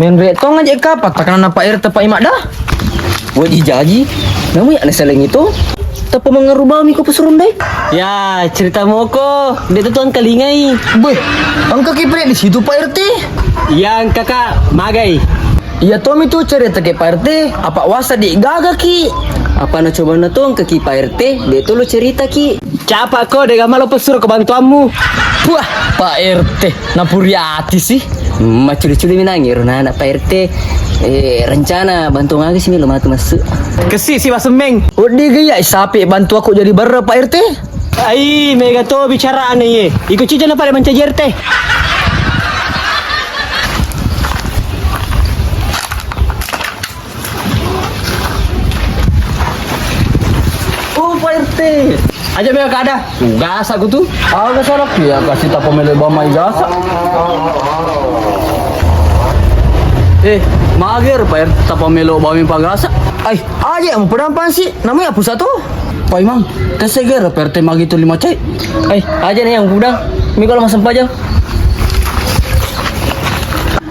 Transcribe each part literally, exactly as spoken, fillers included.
Menre' tong aja' kapang takananna Pak R T Pak Imada. Woi jaji, namu ya' nasalengi to. Tappa mangarubami ko pasurundai. Ya, cerita moko, de' tu tuang kalingai. Beh, engka ki pede' di situ Pak R T. Ya, engka ka, magai. Iya tomi tu cerita ke Pak R T, apa wasa di gaga ki. Apa na coba na tong ke ki Pak R T, de' tu lo cerita ki. Capa ko de' gama lo pesur ke bantuanmu. Wah, Pak R T, napuri ati sih. Maculi-culi minangi rona anak Pak R T. Eh, rencana bantu ngaga sih lo matu masuk. Kesi si wasemmeng. Odi gaya sapi bantu aku jadi barra Pak R T. Ai, mega to bicara ane ye. Iko cijana pada mancaji R T. Oh, Pak R T. Aja' mega kada. Gasa' ku tu. Aga salah ya kasih tapa melo bamai gasa'. Eh, mager Pak R T tapa melo bamai pagasa'. Ai, aja' mau pedang pansi. Namanya apa satu? Pak Imang, tesegera P R T magi tu lima cai. Eh, aja' nih yang gudang. Mi kalau masem pajang.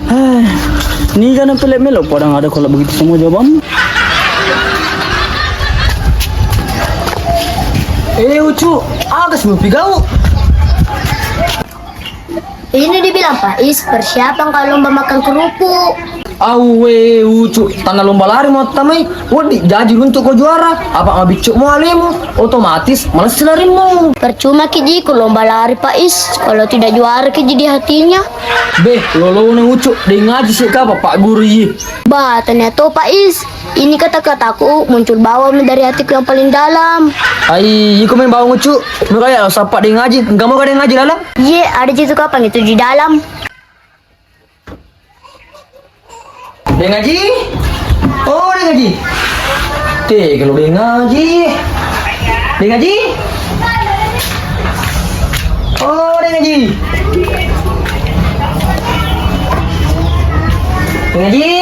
Hai, niga na pele' melo' padang ada kalau begitu semua jawabanmu. Eh, Ucu, aga sih mau pigau? Ini dibilang Pak Is, persiapan kalau lomba makan kerupuk. Awwe, Ucu, tanna lomba lari mau tamai, wodi jaji runtu' ko juara, apa mabiccu mo alemu, otomatis malessi larimu. Percuma ki ji ku lomba lari Pak Is, kalau tidak juara ki ji di hatinya. Beh, lolona Ucu, de' ngaji sih kapa Pak Guru yi. Bah, ternyata Pak Is, ini kata-kataku muncul bawang dari hatiku yang paling dalam. Ai, iko main bawang Ucu, mega ya sapa de' ngaji, engka mo ka de' ngaji lalang? Ye, ada ji tu kapang itu di dalam. De' ngaji? Oh, de' ngaji. Te, kalau de' ngaji. De' ngaji? Oh, de' ngaji. De' ngaji?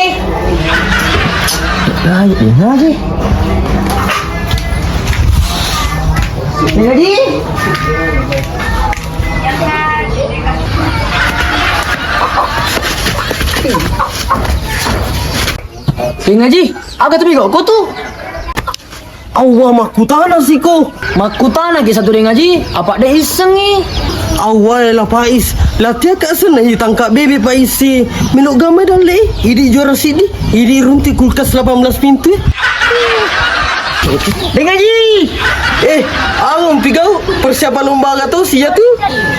Ai, de' ngaji. De' ngaji? Eh, ngaji, aga tu bego ko tu? Awwa, makkutana siko. Makkutana ki satu de' ngaji, apa de' issengi? Awwa, la Pais, latihan ka senna i tangkap bebe Pais si. Melo' gamai dalle, idi juara sidi. Idi runti kulkas delapan belas pintu. De' ngaji. Eh, awong pigau persiapan lomba aga to sia tu?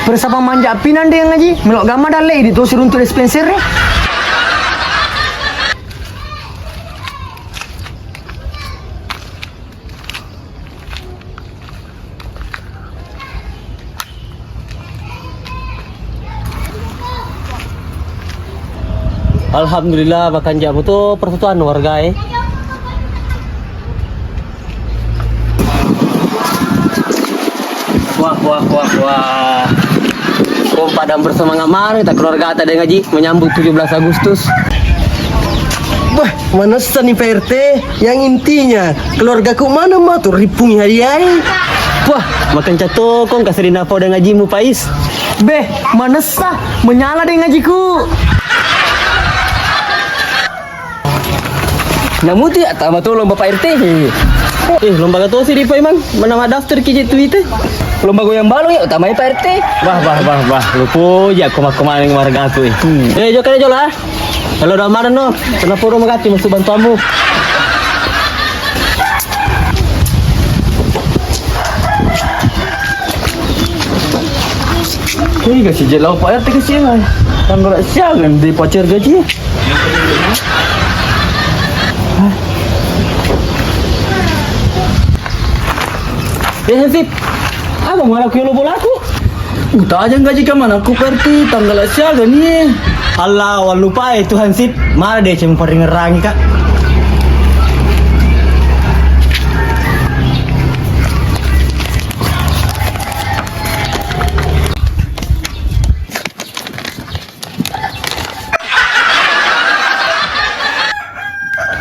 Persiapan manja pinang de' ngaji. Melo' gamma dalle idi to siruntu dispenser. Alhamdulillah, makanja'mu tu persatuan warga e. Wah, wah, wah, wah. Kompak dan bersemangat mari kita keluarga ta de' ngaji menyambut tujuh belas Agustus. Bah, manessa ni Pak R T. Yang intinya, keluargaku mana matu ripungi hadiah e. Wah, makanca tokong kasri nafau de' ngajimu Pais. Beh, manessa, menyala de' ngajiku. Namuti atama to lomba Pak R T. Eh, lomba gatosi di Pak Imang. Mana daftar ki je tu ite. Lomba goyang balong ya, utamai Pak R T. Wah, wah, wah, wah. Lupo ja koma-koma warga aku, eh. Hmm. Eh, jokka, jola. Halo, da mana no? Kenapa rumah kaki masuk bantuanmu? Ini kasih je lau Pak R T kasih lah. Tanggal siang di pacar gaji. Eh, Hansip, aga mualaku yolo bolaku? Utajang gaji ka manaku P R T tanggal siaga ni. Allah, wallupae tu Hansip, mala deceng paringerangi ka.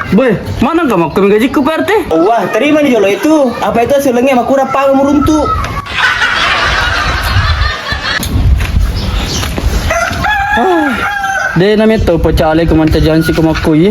Boy, mana engka makko gajiku P R T? Wah, terima ni jolo itu. Apa itu hasilnya makurang panggung meruntu. De' na metto pacale ko mancaji hansip ko makkuye.